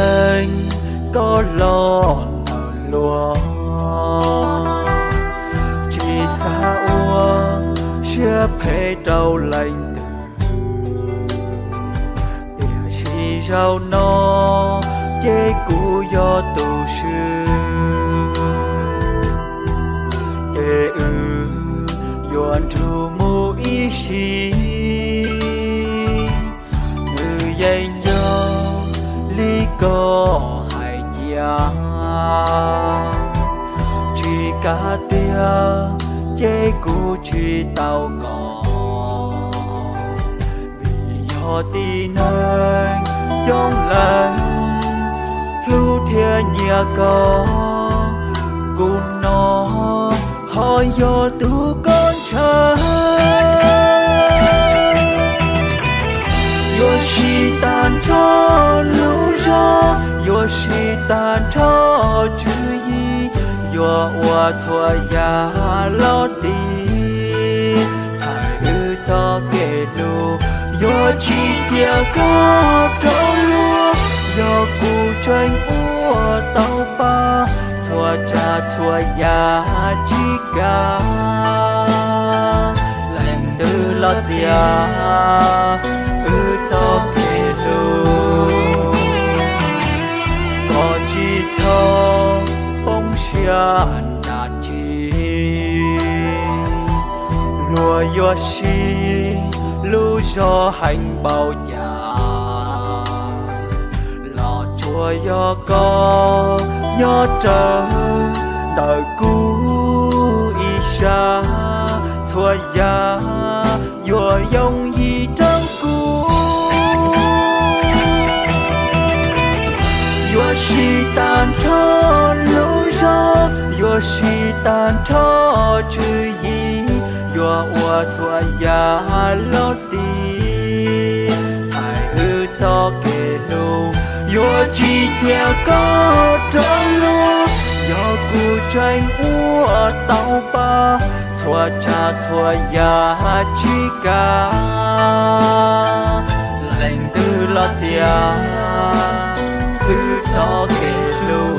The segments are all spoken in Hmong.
neeg koj los ntawm luag, tsis xav ua siab phem rau leej twg. Tiam sis zaum no ces kuv yog tus swb, ces wb yuav nrug mus ib sim. Nws yeej yog li koj hais cia, tsis kav tiag ces kuv tsis tau kom, vim yog tib neeg coob leej hlub thiab nyiam koj. Kuv no ho yog tus koj ntshaw, yuav siv tag nrho lub zog, yuav siv tag nrho tswv yim, yuav ua txhua yam los tiv. Thaum wb txoj kev hlub yuav tsis cia koj rov luag, yog kuv tseem ua tau pab txhua tsav txhua yam tsis kam. Leej twg los txiav wb txoj kev hlub, koj tsis txhob poob siab dab tsi. Luag yuav siv lub zog heev npaum cas los tsuas yog koj nyob rawv ntawm kuv ib sab, txhua yam yuav yooj yim rau kuv. Yuav siv tag nrho lub zog, yuav siv tag nrho tswv yim, yuav ua txhua yam los tiv. Thaum wb txoj kev hlub yuav tsis cia koj rov luag, yog kuv tseem ua tau pab txhua tsav txhua yam tsis kam. Leej twg los txiav wb txoj kev hlub.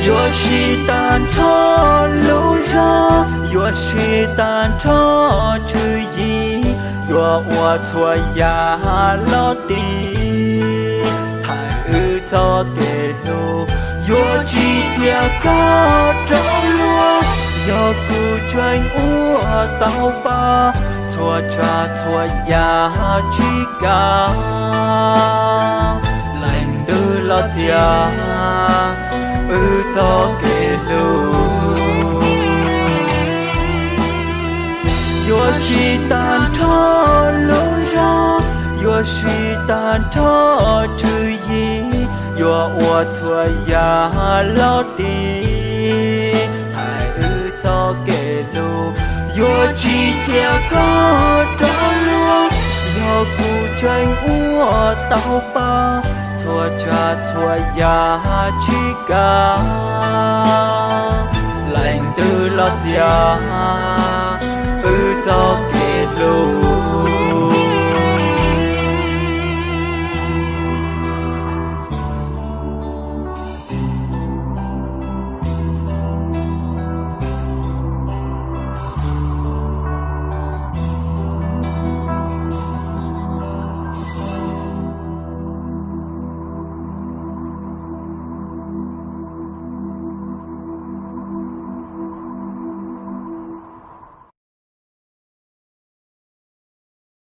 Yuav siv tag nrho lub zog, yuav siv tag nrho tswv yim, yuav ua txhua yam los tiv. Thaum wb txoj kev hlub yuav tsis cia koj rov luag, yog kuv tseem ua tau pab txhua tsav txhua yam tsis kam. Leej twg los txiav wb txoj kev hlub. Yuav siv tag nrho lub zog, yuav siv tag nrho tswv yim, yuav ua txhua yam los tiv. Thaum wb txoj kev hlub yuav tsis cia koj rov luag, yog kuv tseem ua tau pab txhua tsav txhua yam tsis kam. Leej twg los txiav wb txoj kev hlub.